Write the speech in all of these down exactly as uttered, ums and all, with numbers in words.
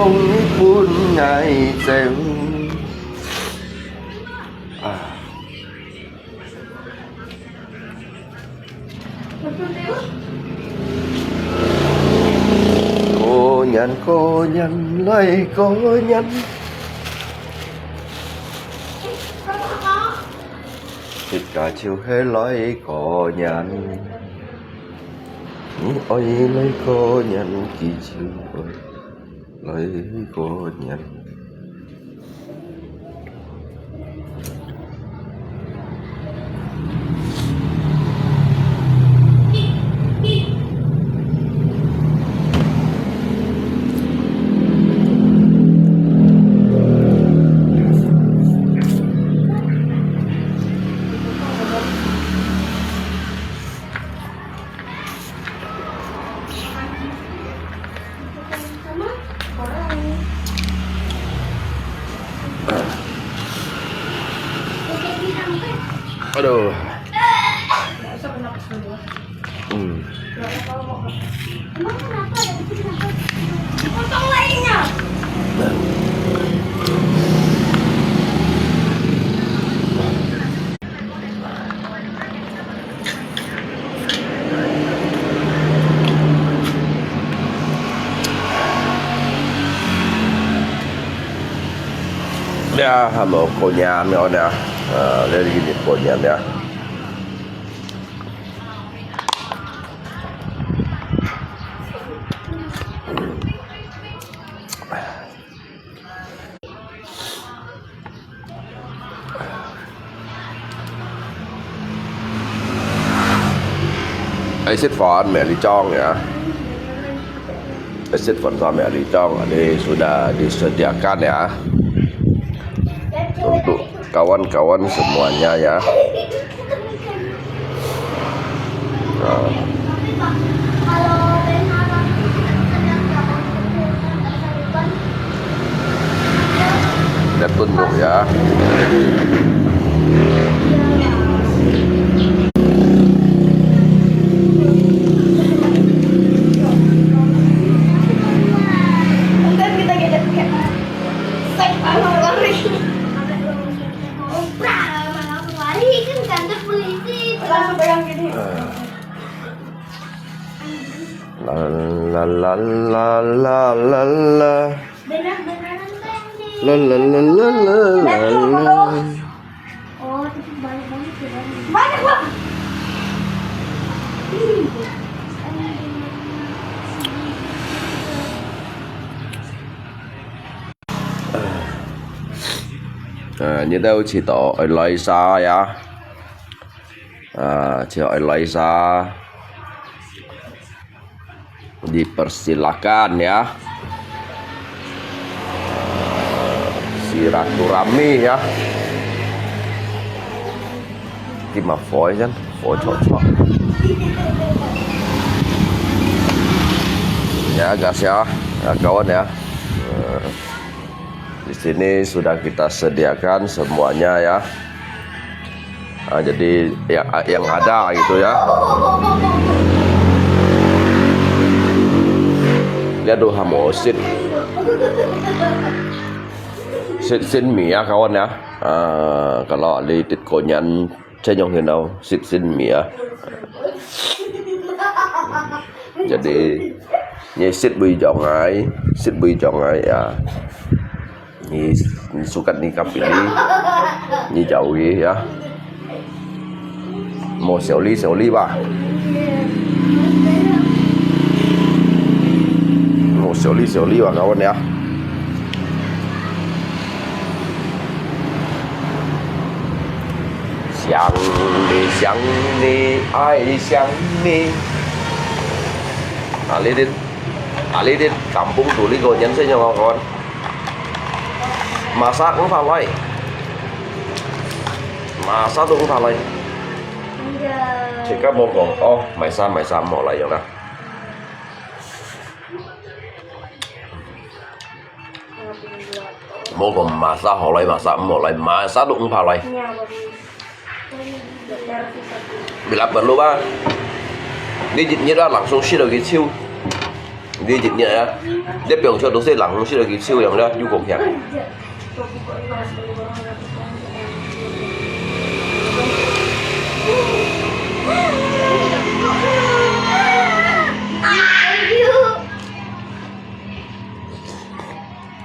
風分𠊎走。啊。過年，過年，來過年。自家就係來過年。你愛來過年，佢就愛。 來過年。Aduh. Hmm. Lia, hamo konyan nia. Ah, lia, ini konyan nia. Ai sit fon meli chong ya. Ai sit fon sa meli chong, ini sudah disediakan ya. Untuk kawan-kawan semuanya ya. Nah. Lihat bentuk ya. La la la la la la. La la la la la la la. Banyak, Pak. Ah, ini tahu cerita Eliza ya. Ah, cerita Eliza. Dipersilakan ya. Silaturahmi ya. Terima kasih kan, kasih. Ya, gas ya, ya, kawan ya. Eh, di sini sudah kita sediakan semuanya ya. Ah, jadi yang, yang ada gitu ya. Lihat tuh, hamo sit. Sit, sit mie ya, kawan ya. Ah, kalau ada di konyan, saya nyong kenal sit, sit mie ya. Jadi, ini sit bui jong ai, sit bui jong ai ya. Ini, ini sukat ini kapili, ini jauh ya. Mau siau li, siau li ba. Mau siau li, siau li ba, kawan ya. Siang ni, siang ni, ai siang ni. Nah, lihat, ah, lihat kampung dulu ko nyan sa nyong kawan. Masa kong palai. Masa tu kong palai. Cakap mau kong, oh, maisa, maisa mau lai yang dah. Mau kong masa hau lai, masa mau lai, masa tu kong palai. Bila perlu ba. Ni, ni dah langsung sit lagi ciu. 你一日啊，你放出都係冷，食落去手涼了，又高興。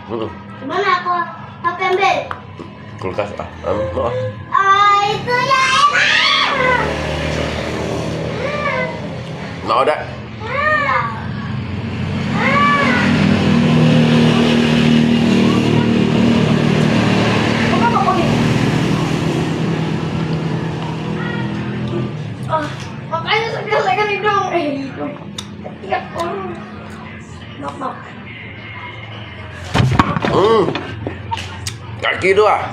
嗯。 Mana ako? Pakai ambil. Kulkas ah. Anu, mau ah. Ah, itu ya enak. Mau dah? Ah, makanya saya bilang saya kan hidung. Eh, hidung. Tiap orang. Nok, nok. Hmm. Kaki tu ah.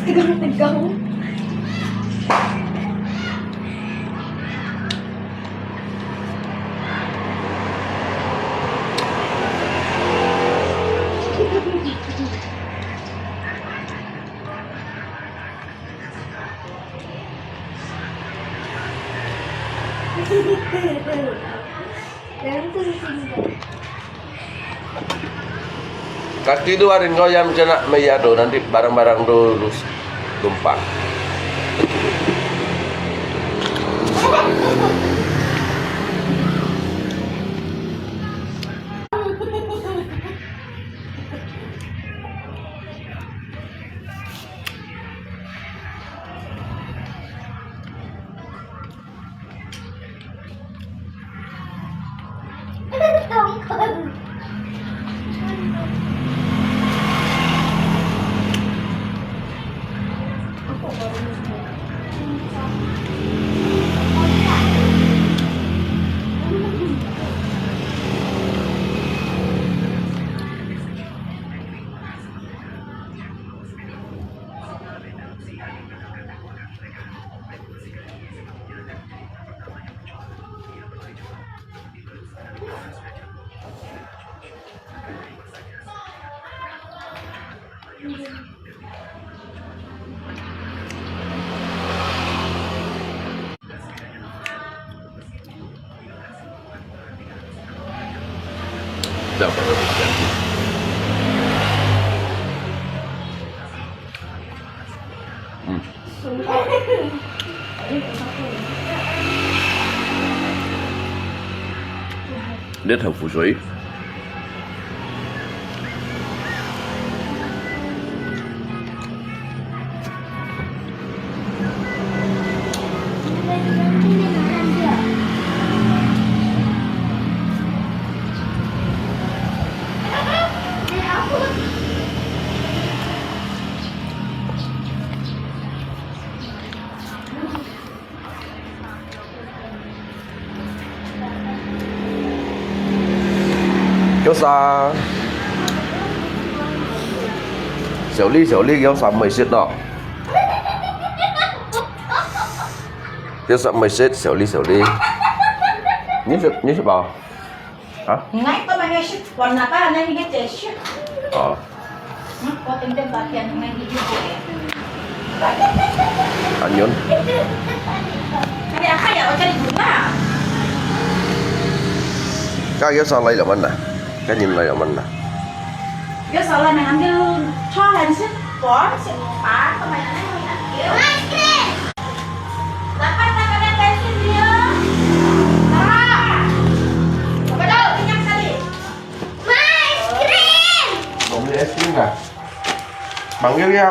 Tegang-tegang. Kaki tu arin kau yam cina maya tu, nanti barang-barang tu lus-, tumpah.你豆腐水。 Kiosk，小粒小粒，kiosk毋會食咯。Kiosk毋會食，小粒小粒。你食，你食飽？ 啊？Ngai ko mangaisit, warna apa na ni kecil. Oh. Hmm, ko tengteng bagian ngai di ibu ya. Anyun. Kali apa ya, o cari bunga. Kak, kiosk lai lawan na. Kak, nyin lai lawan na. Kiosk lai mengambil coklat sih, pon, sih, pan, kemana ni? Ice cream. Dapat makanan dari sini, ya? Dapat. Dapat, dapat, kenyang sekali. Mau es krim kah? Panggil dia.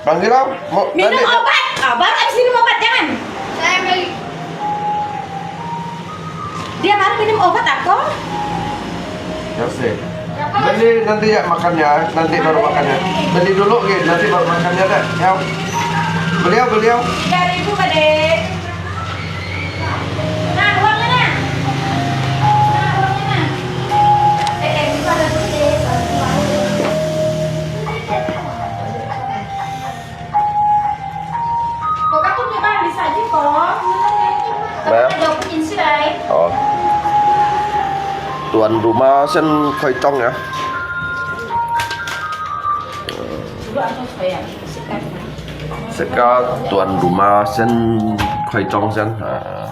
Panggil lah. Mau, minum nanti obat. Ah, baru habis minum obat, jangan. Saya beli. Dia baru minum obat, aku. Ya, sih. Beli nanti ya makannya, nanti baru makannya. Beli dulu, oke, nanti baru makannya, dah. Ya. Beliau, beliau. Tiga ribu, Pak Dek. Nah, uangnya, nah. Nah, uangnya, nah. Eh, Rumah先開張啊。自家tuan rumah先開張先啊。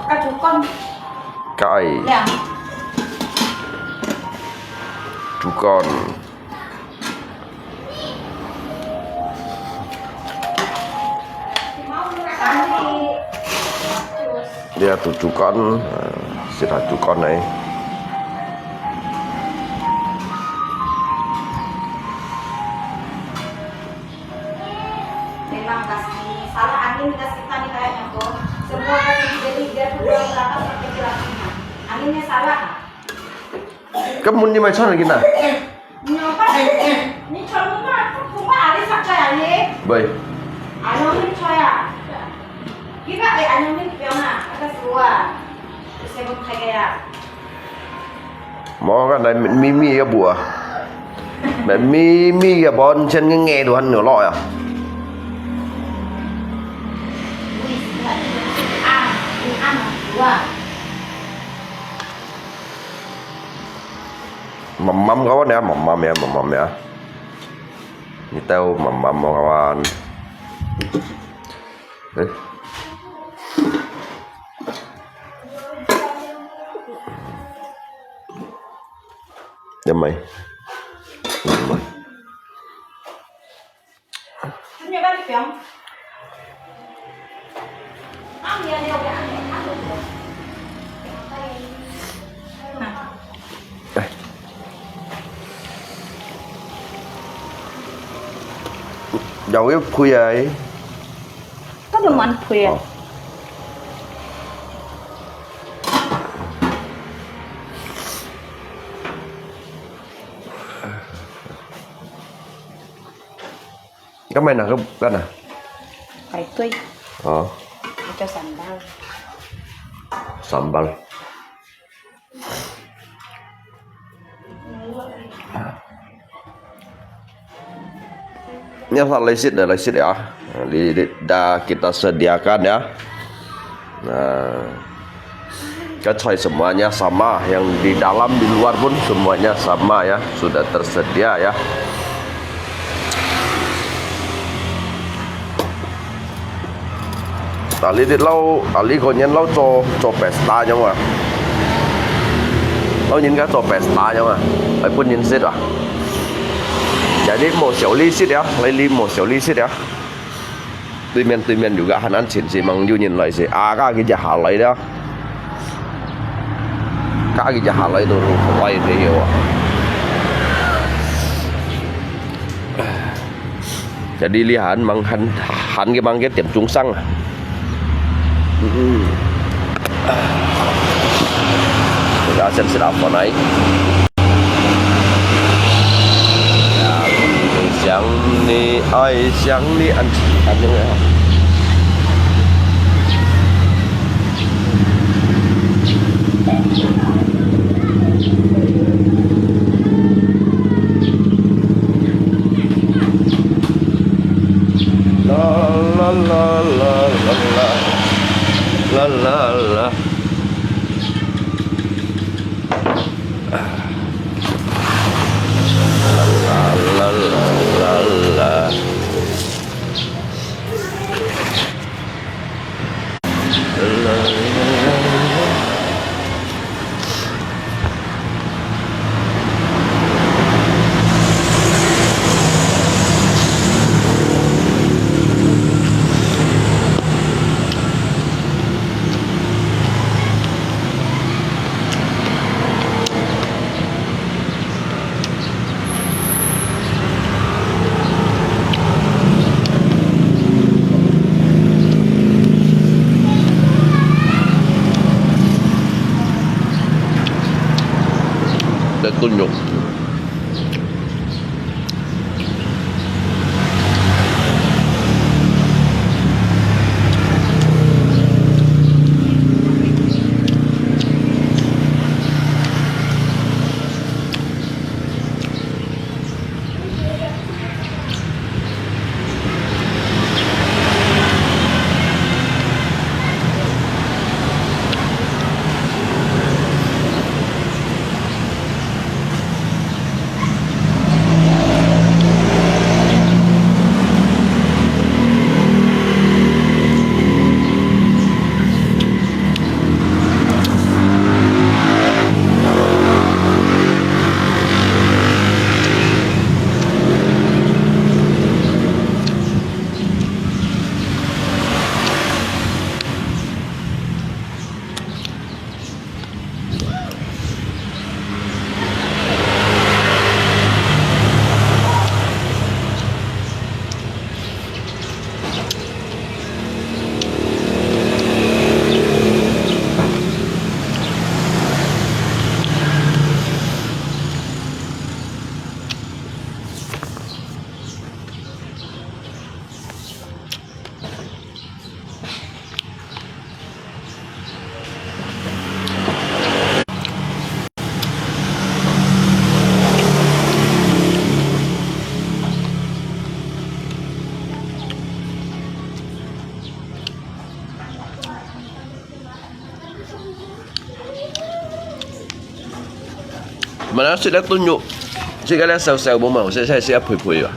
該豬肝。該。亮。豬肝。這都豬肝，呃，係啦，豬肝呢。 Memang kasi salah angin kasi tadi kayaknya ko. Semua kasi jadi dia tuh belum berapa sampai kira angin. Anginnya salah. 根本你買穿了，囡仔。你有发现？你全部都都把阿里上出来呢。喂。Ano ni choy ah. Kita eh ano ni piang ah. Ada semua. Sebut kaya. 無，該來咪咪个布啊，咪咪个布，全个硬到很有落啊。慢慢搞完呀，慢慢呀，慢慢呀。你兜慢慢搞完。誒。 Damai. Damai. Jauh ya, phui ai. Kau dah man phui ai. Oh. Kau main nak ke bukan ah? Pai tui. Oh. Ito sambal. Sambal. Ini adalah lesit dah, lesit ya. Ini dah kita sediakan ya. Nah, kacang semuanya sama, yang di dalam, di luar pun semuanya sama ya, sudah tersedia ya. Tadi di lau, tadi ko nyan lau cho, cho pesta nyong ah. Lau nyan ka cho pesta nyong ah. Ai pun nyan sit ah. Jadi mo siau li sit ya, lai li mo siau li sit ya. 對面對面有個還安全些，望有人來些，啊，該佢就下來了，該佢就下來都來了啊。Jadi lihat mang han han ke mang ke tiap chung sang. Kita siap-siap apa naik. 想你，愛上你，恁，恁樣啊。啦啦啦啦啦啦啦啦。 在燉肉。Mana sila tunjuk. Sila sawsaw mo mau, sila sila pui-pui ba.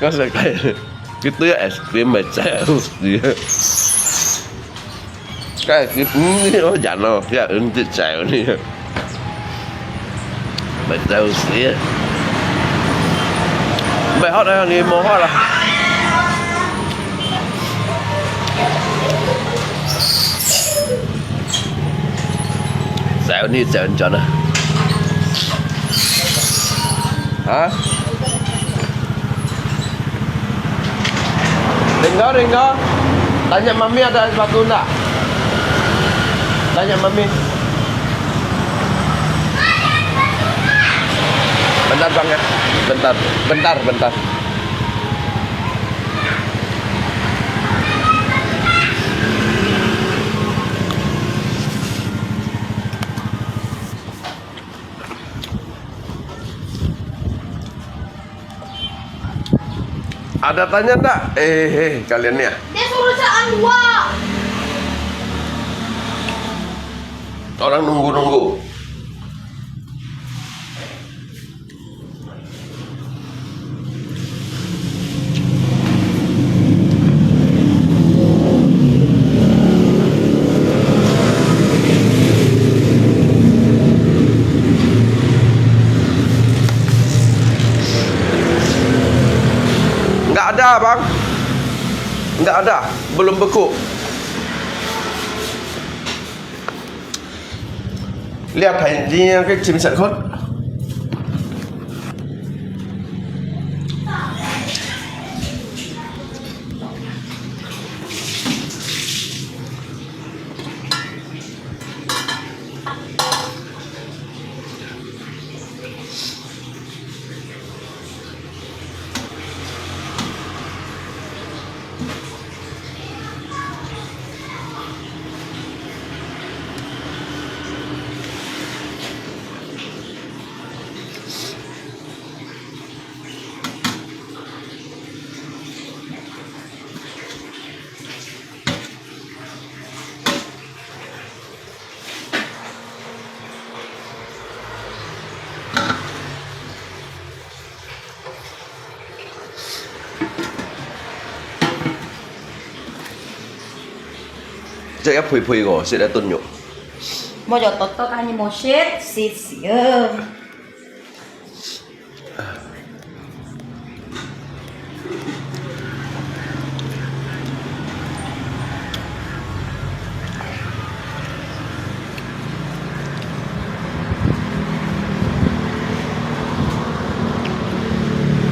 該時候該，佢對es krim賣走死。該，嗯，你好人哦，也嗯，這走呢。賣走死。賣好了，你無好了。走呢，走轉啊。 Hah? Ringo, Ringo. Tanya mami ada es batu ndak? Tanya mami. Bentar, Bang, ya. Bentar, bentar, bentar. Ada tanya ndak? Eh, eh, kalian ni ah. Dia suruh saya dua. Orang nunggu-nunggu. Nggak ada, Bang. Nggak ada. Belum beku. Lihat hai, dia ke chim sat khot. 食一肥肥个，食一頓肉。無就多多，但係無食，食死啊！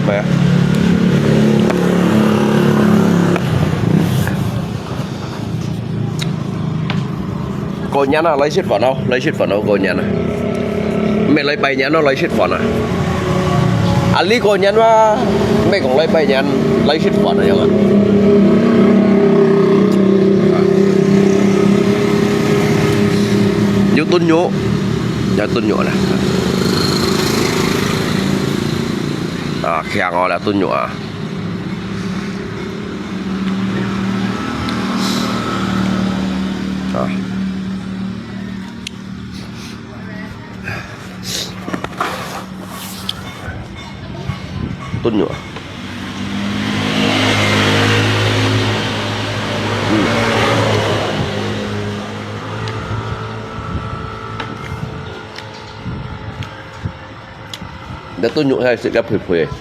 咩啊？ 過年啊，來食飯哦，來食飯哦，過年啊。毋係來拜年哦，來食飯啊。啊，你過年嘛，毋係講來拜年，來食飯啊，樣啊。有燉肉，有燉肉啦。啊，香哦，來燉肉啊。 啊。燉肉啊。嗯。你燉肉還係食个肥肥个。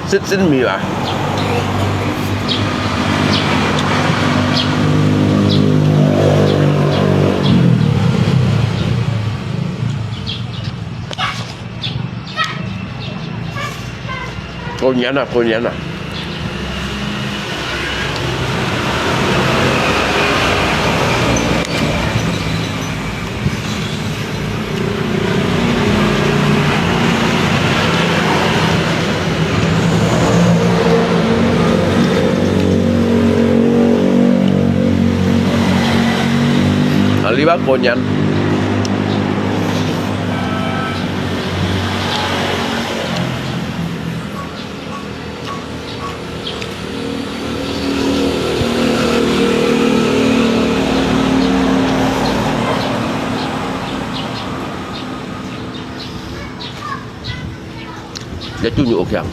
食真味啊！過年啊，過年啊！ 啊，你話過年。 這豬肉好香。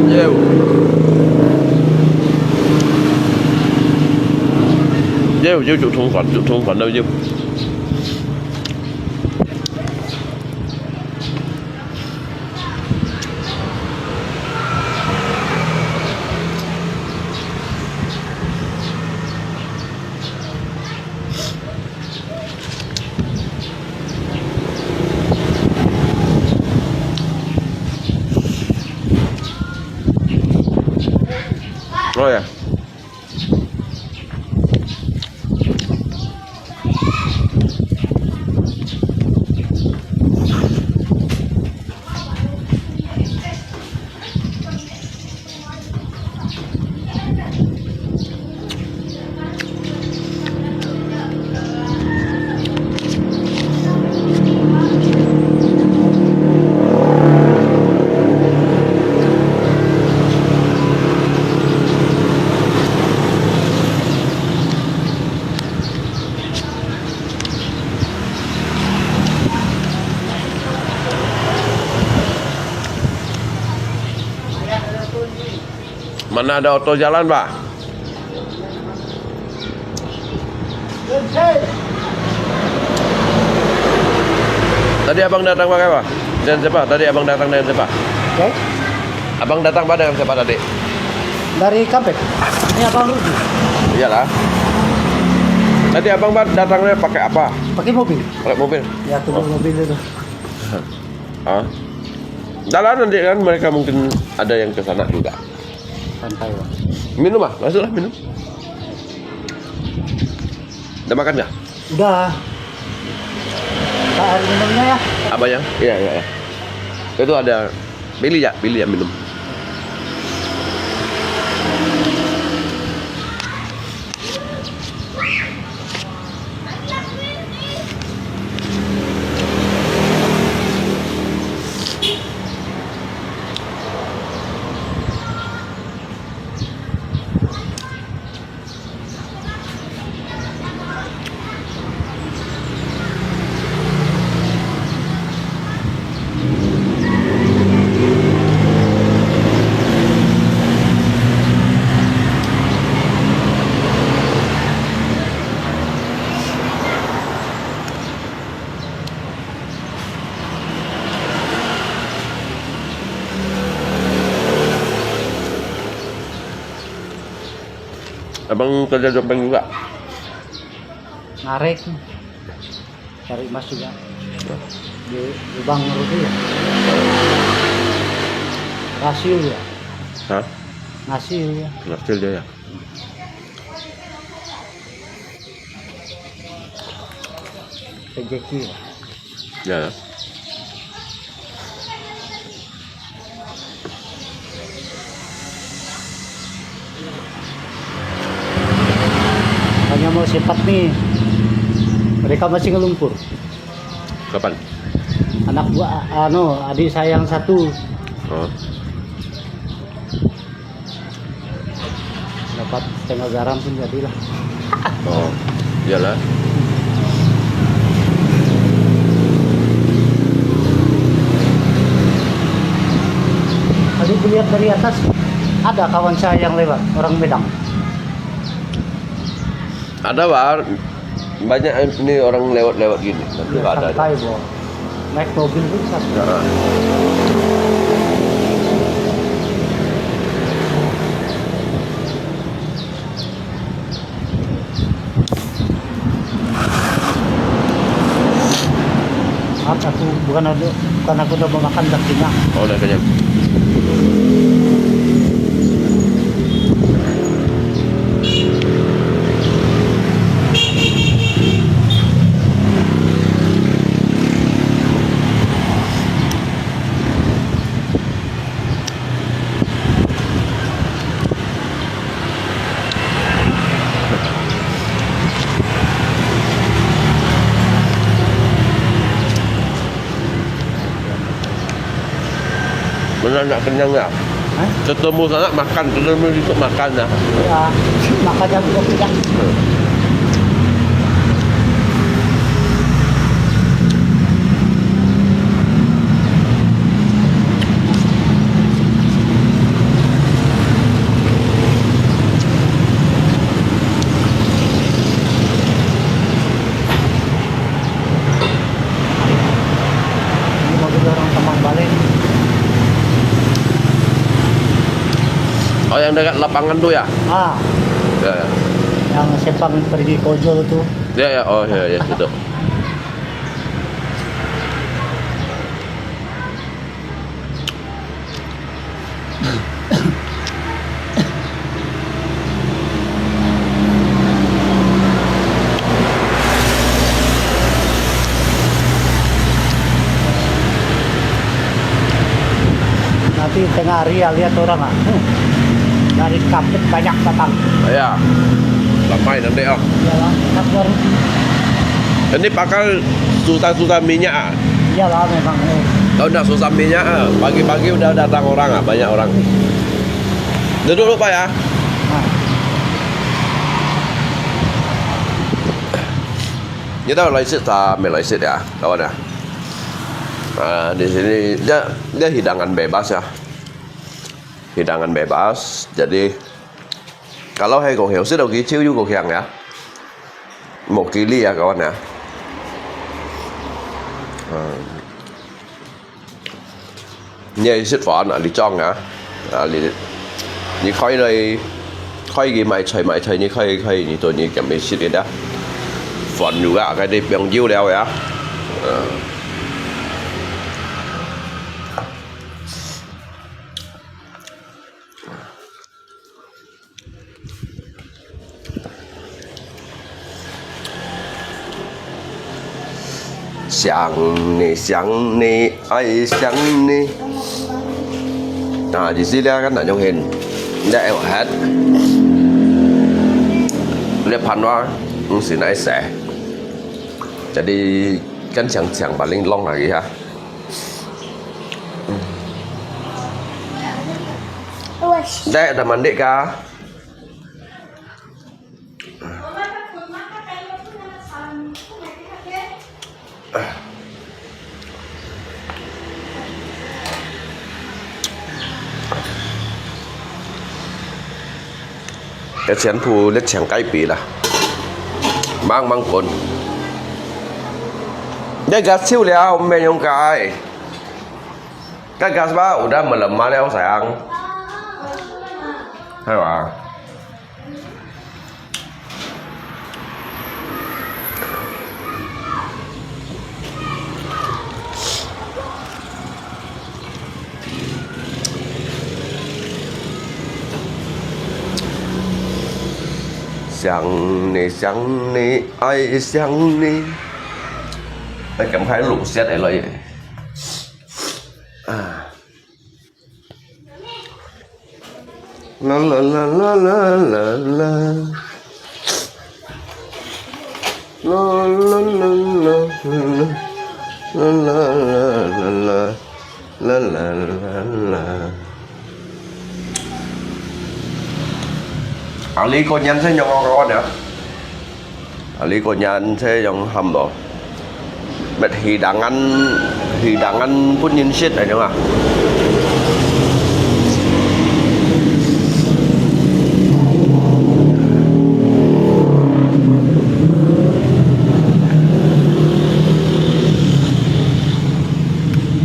有，有，有，有，有，有，有，有。 好呀。 Mana ada oto jalan, Pak? Tadi abang datang pakai apa? Dengan siapa? Tadi abang datang dengan siapa? Oke. Abang datang, Pak, dengan siapa tadi? Dari Kampek. Ini Abang Rudi. Iyalah. Tadi abang, Pak, datangnya pakai apa? Pakai mobil. Pakai mobil? Ya, tunggu mobil itu. Ah. Jalan nanti kan mereka mungkin ada yang ke sana juga. Santai, Pak. Minum, ah, masuklah minum. Udah makan nggak? Udah. Tak, air minumnya ya. Apa ya? Iya, iya, iya. Itu ada, pilih ya, pilih ya minum. Abang kerja di bank juga? Ngarit. Cari emas juga. Di lubang ruti ya. Hasil ya. Hah? Hasil ya. Hasil dia ya. Rezeki ya. Ya. Hanya mau sempat nih. Mereka masih ngelumpur. Kapan? Anak buah, anu, adik saya yang satu. Oh. Dapat setengah garam pun jadilah. Oh, iyalah. Tadi kulihat dari atas, ada kawan saya yang lewat, orang Medan. Ada, Pak. Banyak ini orang lewat-lewat gini. Tapi ya, ada. Santai, Bo. Naik mobil pun santai. Ya. Maaf, aku bukan ada, bukan aku udah mau makan, udah kenyang. Oh, udah kenyang. Mana nak kenyang ya? Hah? Ketemu sana makan, ketemu itu makan ya. Ya, makan yang cukup kenyang. Ini mobil orang Tambak Balai. Oh, yang dekat lapangan tuh ya? Ah. Ya, ya. Yang simpang pergi ke ojol tuh. Ya, ya. Oh, ya, ya, situ. Nanti tengah hari ya, lihat orang ah. Hmm. Dari Kapit banyak datang. Ya. Ramai nanti ah. Iyalah, enak baru. Ini bakal susah-susah minyak ah. Iyalah, memang. Eh. Kalau nggak susah minyak ah, pagi-pagi udah datang orang ah, banyak orang. Duduk dulu, Pak, ya. Nah. Kita mulai sit, ah, mulai sit ya, kawan ya. Ah, di sini dia, dia hidangan bebas ya. Hidangan bebas. Jadi kalau係過去，食到佢超有個香呀，無幾利啊，講啊。嗯，你係食飯啊，你裝啊，啊你你可以來，可以去買菜買菜，你可以可以你到你咁樣食个啦。飯有啊，該啲放油了呀。嗯。想你，想你，爱想你。啊，意思咧，kan nanyong hin. Nda ew hat. Nda panwa, ngsin ai se. Jadi, kan chang chang paling long lagi ha. Nda ada mandi ka? 个全部你全改變啦，猛猛滾。你个手了，毋免用改。該个是吧？有得melemah了，sayang。係吧？ 想你，想你，爱想你。哎，咁快錄set个來。啊。 啦啦啦啦啦啦啦。啦啦啦啦啦啦。啦啦啦啦啦。啦啦啦啦。啊，你過年先用我个呢？ 啊，你過年這樣喊咯，乜hidangan，hidangan分人食，恁樣啊。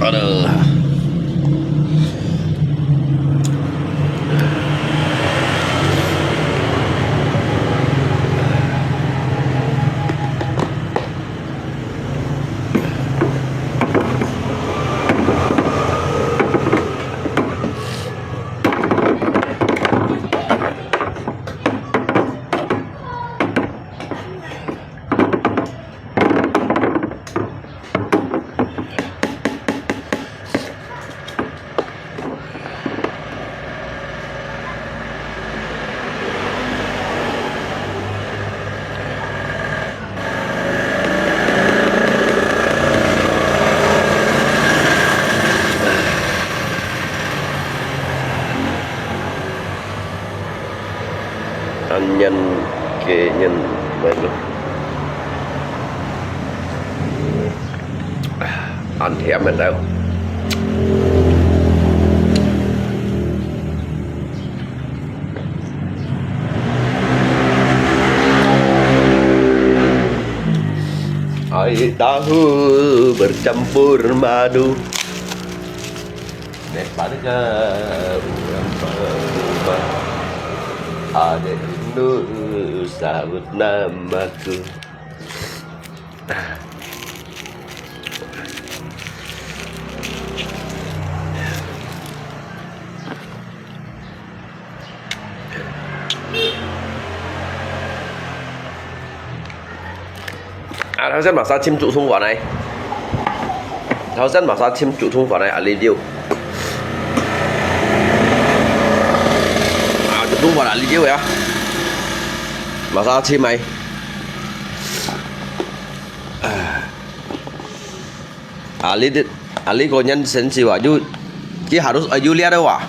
Aduh. 恁樣个人，恁甜个了。 Air tahu bercampur madu. Depan ke orang rumah. Adik rindu sabut namaku. Ah, 頭先masa chim竹筒飯呢？頭先masa chim竹筒飯呢？啊，你有。啊，竹筒飯啊，你有呀？Masa chim呢？啊。 Ahli, ahli konyan sensi wa, yu, ki harus, eh, yu lihat wa.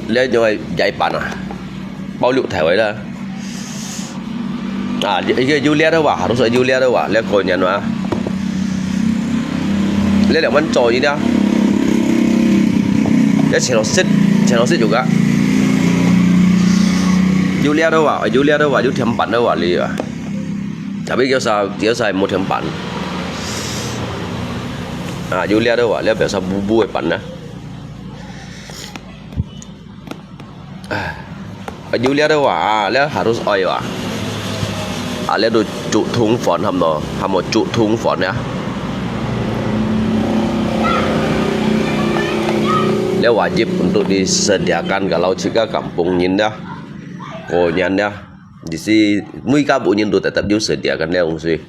Lihat yu, eh, jai pan ah. Bao liu thai wai la. Ah, yu, yu lihat wa, harus yu lihat wa, lihat konyan wa. Lihat lihat man cho ini ah. Lihat channel set, channel set juga. Yu lihat wa, yu lihat wa, yu thiam pan wa li wa. Tapi kios sa, kios sa mo thiam pan. Ah, yu lihat wa, lihat biasa bubu e pan na. Ah, yu lihat wa, ah, lihat harus oi wa. Ah, lihat tu 竹筒飯 ham no, ham mo 竹筒飯 ya. Lihat wajib untuk disediakan kalau jika kampung nyin ya. Konyan ya. Di sini每个屋人都tetap有sediakan 个东西。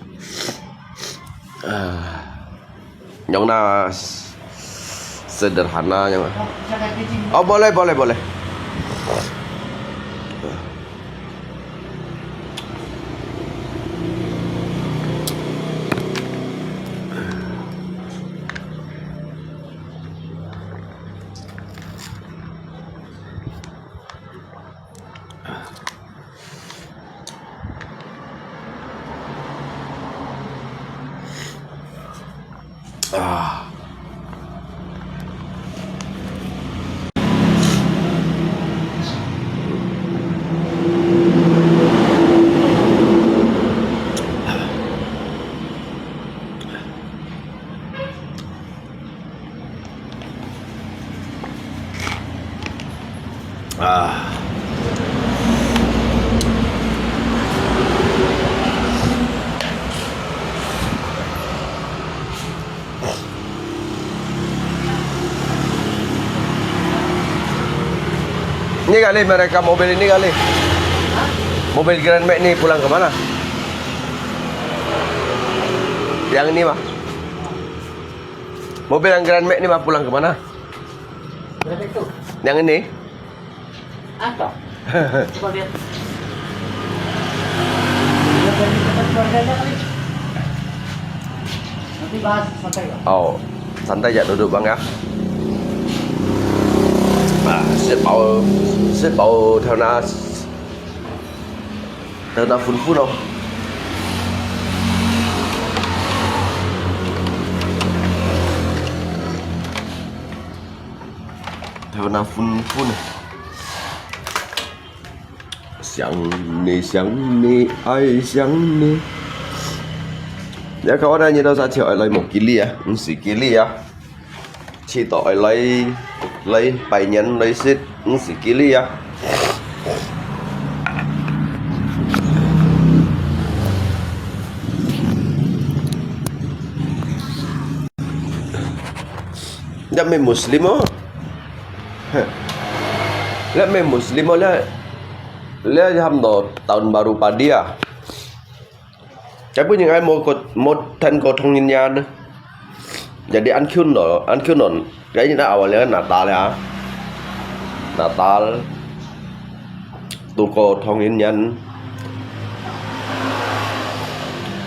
啊，用那sederhana 用。哦，boleh，boleh，boleh。啊。啊。Ini kali mereka mobil ini kali. Mobil Grand Max ini pulang ke mana? Yang ini mah. Mobil yang Grand Max ini mah pulang ke mana? Berapa itu? Yang ini? Apa? Coba lihat. Lihat dari tempat keluarganya kali. Nanti bahas santai ya. Oh, santai aja duduk bang ya. Ah, 食飽，食飽頭那 頭那昏昏哦。頭那昏昏。想你，想你，爱上你。Ya kawan, nyo to sa cheu ai lai mo kili ah, si kili ah. 試著愛來，來拜年來食，毋係kili啊。這毋係Muslim哦。這毋係Muslim哦，這，這差毋多tahun baru padi啊。 Tapi nyo ai mo ko, mo than ko thong nyan nyan. Jadi ăn khun lo, ăn khun non. Jadi na awal nyan Natal ya. Natal. Tu ko thong nyan nyan.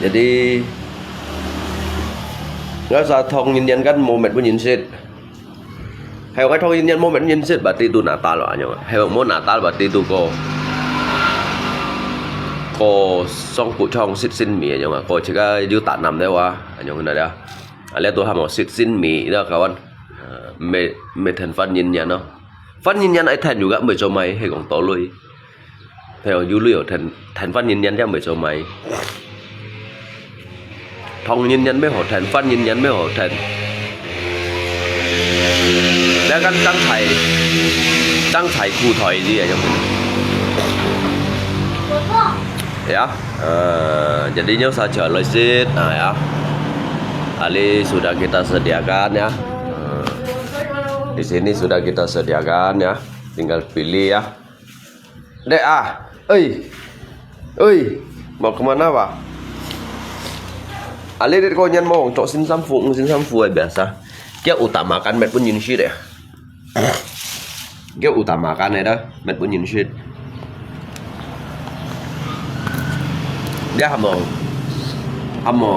Jadi, ngan sa thong nyan nyan kan mo met pun nyin sit. Hay kong ai thong nyan nyan mo met nyin sit bati tu Natal wa nyo. Hay kong mo Natal bati tu ko, ko song pu chong sit sin mi nyo. Ko chika yu ta nam de wa nyo na dia. Ale tu ha mo sit sin mi da kawan. Me, me than fan nyin nyan no. Fan nyin nyan ai than yu ga mei cho mai hay kong to lui. Theo du lui hổ then, then phát nhân nhân chứ không phải số máy. Thông nhân nhân mới hổ then, phát nhân nhân mới hổ then. Đã gắn trắng thầy, trắng thầy khu thầy gì vậy? Ya, eh, jadi nyo sa chở lời sit, nah ya. Ali sudah kita sediakan ya. Eh, di sini sudah kita sediakan ya. Tinggal pilih ya. Dek ah, ơi, ơi, mau kemana wa? Ali dek ko nyan mo, chok sin sam fu, sin sam fu ai biasa. Kia utamakan met pun nyin sit ya. Kia utamakan ai da, met pun nyin sit. Dia hamo, hamo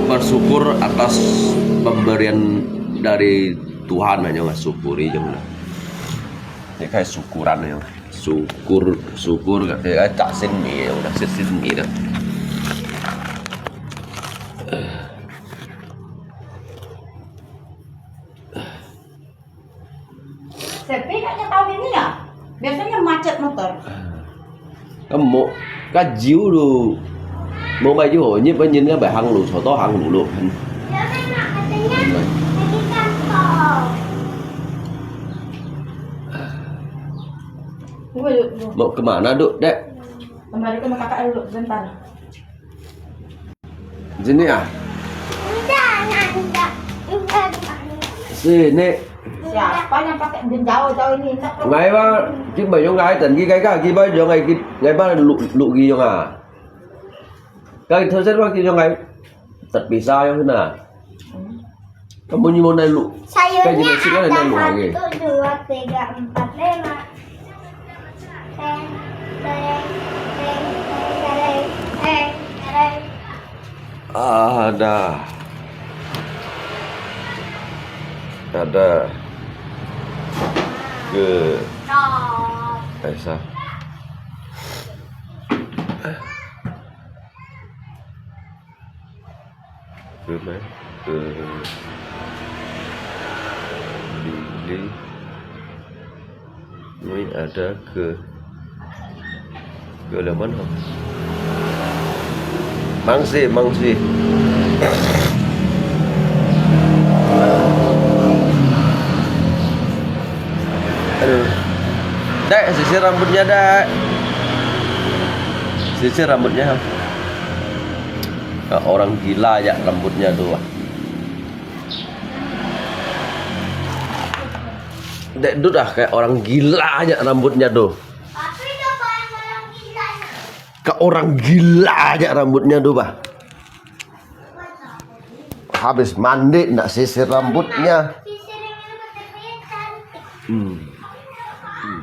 bersyukur atas pemberian dari Tuhan, hanya syukuri je lah. Dia kai syukuran ya. Syukur, syukur kat dia cak sin mi ya, udah sit sin mi dah. Sepi kayaknya tahun ini ya. Biasanya macet motor. Kamu kajiu lu. Mau mai ju, nyi pa nyin ka bai hang lu, so to hang lu lu. Mau kemana, Duk, Dek? Kembali ke rumah kakak dulu sebentar. Sini ah. Sini. Ya, apa yang pakai dia jauh-jauh ini, nak. Ngai ba, kita yang ngai dan kita kita kita yang ngai kita ngai ba lu lu kita yang ah. Kau tahu siapa kita yang ngai? Tak bisa yang sana. Kamu ni mau naik lu. Sayurnya ada satu, dua, tiga, empat, lima. Teng, teng, teng, teng, teng, teng, teng. Ada. Ada. Ke. Aisyah. Ke mana? Ke. Lily. Ini ada ke. Ke lemon. Mangsi, mangsi. Aduh. Dek, sisir rambutnya, Dek. Sisir rambutnya. Kayak orang gila ya rambutnya tuh. Dek Dut ah, kayak orang gila aja rambutnya tuh. Kayak orang gila aja rambutnya tuh, bah. Habis mandi, nak sisir rambutnya. Hmm. Hmm.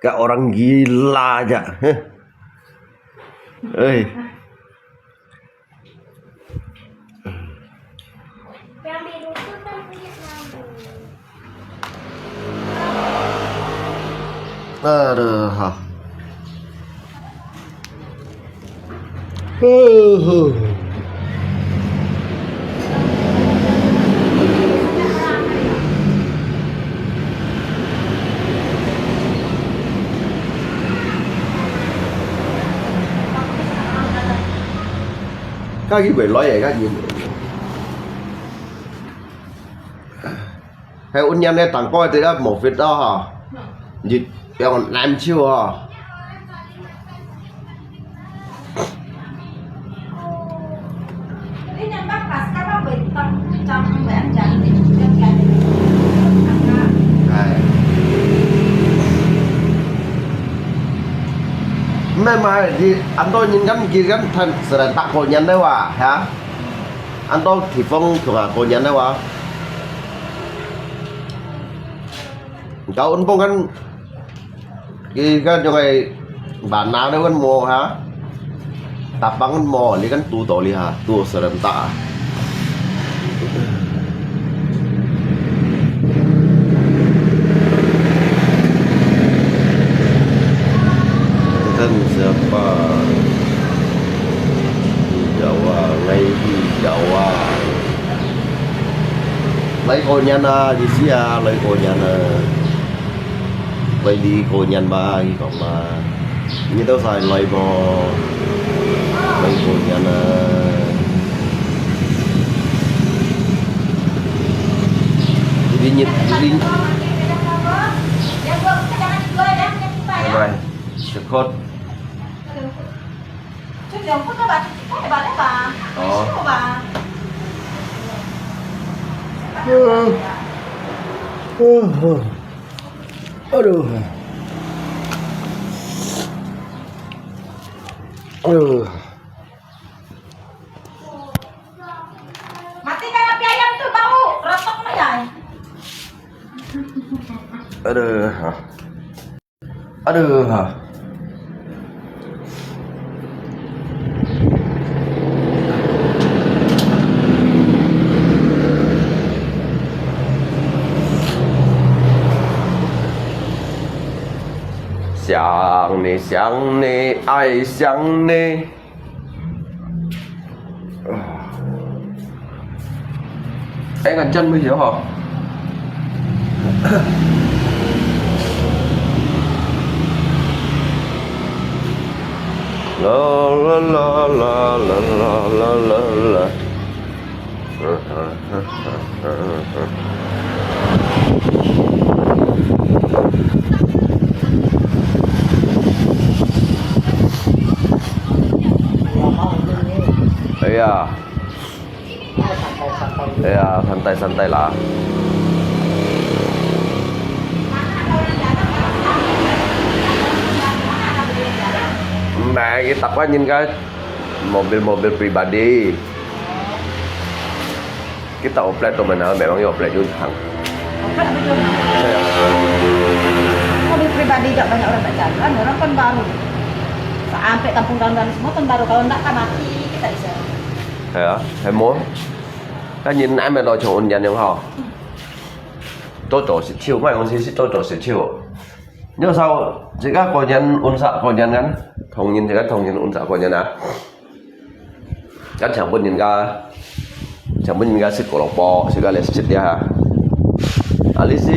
Kayak orang gila aja. Heh. Hei. Aduh, ha. Huh, huh. Kaki bơi loi ya, kaki. Hai unyan ne tangkoi te ya mo fit da ha. Jit yang nem chiu ha. Ai. Mai mai di anto nyin kan ki kan than seran tak ko nyan dai wa ha. Anto thi phong thung a ko nyan dai wa. Kau un phong kan Ki kan yung ai bana deu kan mo ha. Tapang kan mo, li kan tu to li ha, tu serentak ah. Kan siapa? Jawa, ngai hi Jawa. Lai ko nyan a, di sia, lai ko nyan a. Lai di ko nyan ba, hi kong ba. Ni tau sai lai mo. Lai ko nyan a. Di ni, di ni. Bye bye. Sekot. Aduh. Aduh. Matikan api ayam tu, bau rotok ni, ay. Aduh. Aduh. 想你，想你，爱上你。 哎，俺真没有哈。啦啦啦啦啦啦啦啦啦。 哎呀，哎呀，santai-santai lah. Nah, kita kan nyin kan mobil-mobil pribadi. Kita oplet tu mana, memang ya oplet juga. Oplet apa tu? Mobil pribadi juga banyak orang tak jalan, orang kan baru. Sampai kampung dalam semua kan baru. Kalau ndak kan mati kita di sana. Ya, hemo. Kan nyin ai mai lo chong un yan yang ha. 多多食少，莫講食食多多食少。你有時候自家過年，運勢過年kan，同人自家同人運勢過年啊。Kan 請分人家，請分人家食胡蘿蔔，自家來食呀。啊，你是，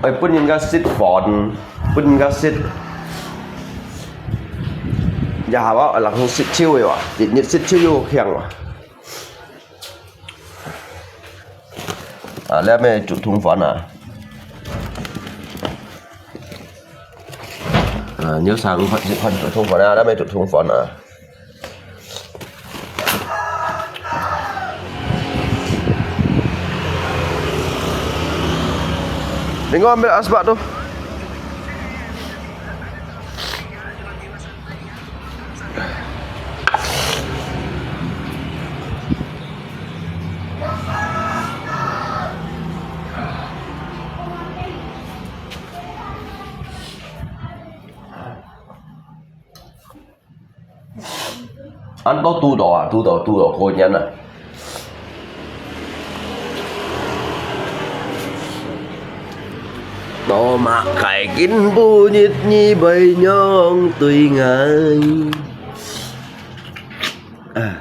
哎，分人家食飯，分人家食，也好啊，人食少个哇，日日食少又香啊。 啊，這咩竹筒飯啊？啊，你有三款，一款竹筒飯啊，這咩竹筒飯啊？另外，ambil asbak tu. An to tu do ah, tu do, tu do, ko nyan ah. Tomak kai kin bu nyit nyi bai nyong tui ngai. Ah.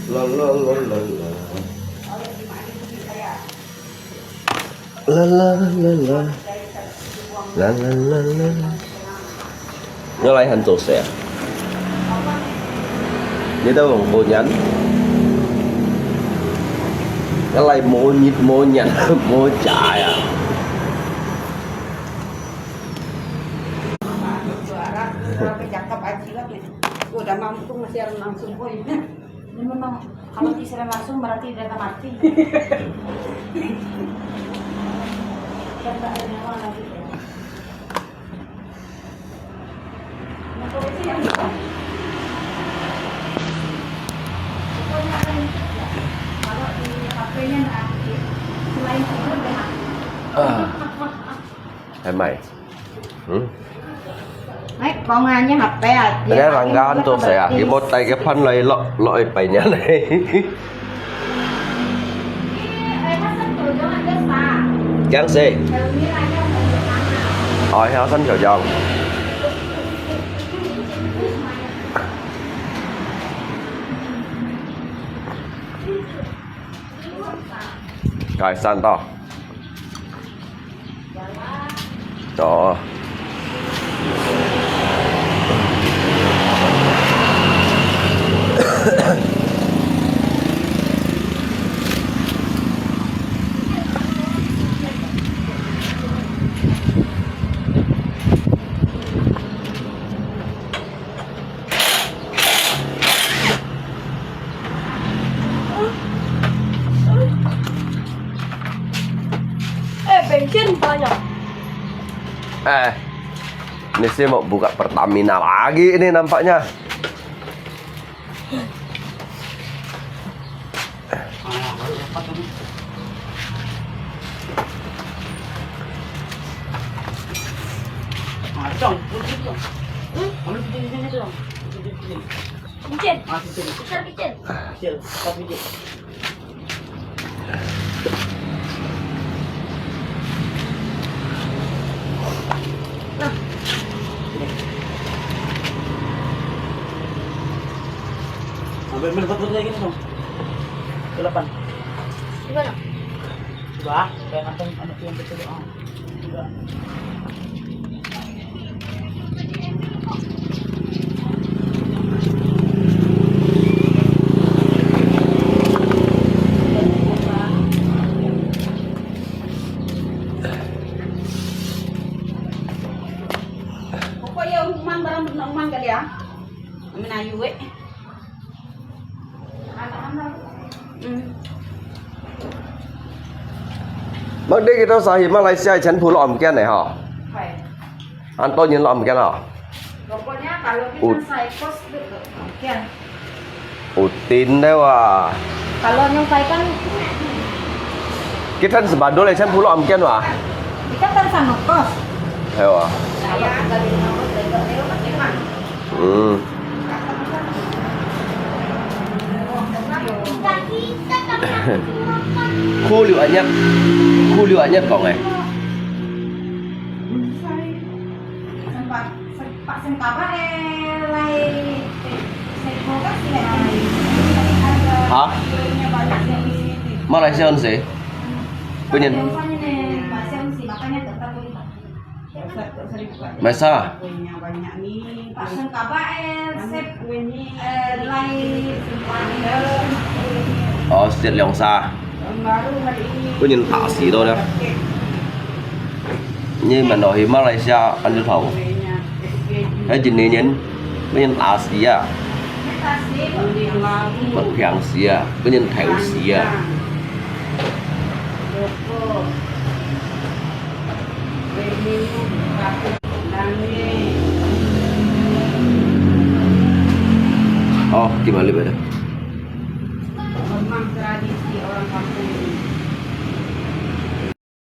La, la, la, la, la. La, la, la, la. La, la, la, la, la. Nyo lai han 做事啊？你都用過人？Nyo lai 無日無年無食啊？Udah mampu masih langsung poy. Ini memang kalau disiram langsung berarti dia mati. Dan tak ada nyawa lagi. Nah, kalau itu yang itu. Pokoknya ada yang itu ya. Kalau di H P-nya nggak aktif, selain tidur dia mati. Ah. Hai mai. Hmm? Ai, kong anya H P ah. Dia ranggan tu saya. Ibu tai ke pan lai lok lok ai pai nya lai. Ai, masa tu jangan desa. 薑絲。哦，還有三九椒。改善到。哦。 Eh, bensin banyak. Eh, ini sih mau buka Pertamina lagi ini nampaknya. Picin. Picin. Besar picin. Nah. Ambil, ambil, buat, buat lagi ni, Song. Kelapan. Di mana? Coba, kayak macam anak yang betul, ah. Coba. Pokoknya umang barang benar umang kali ya. Amin ayu eh. Hmm. Mangdi kita sa hi Malaysia全部落毋見了吼。係。恁多人落毋見了。Pokoknya kalau kita sa kos tu, 有定了哇。Kalau yang sa kan，kita sa Badul全部落毋見哇。Kita kan sa kos。係哇。Saya dari nomor tiga, tiga, tiga. 嗯。苦溜恁樣，苦溜恁樣講誒。啊？馬來西亞人誰？不認。 Malaysia. Malaysia. 哦，食兩儕。分人打死了呢。你們落去馬來西亞恁樣頭。該一年年，分人打死啊。分平死啊，分人偷死啊。 Oh, gimana beda? Memang tradisi orang kampung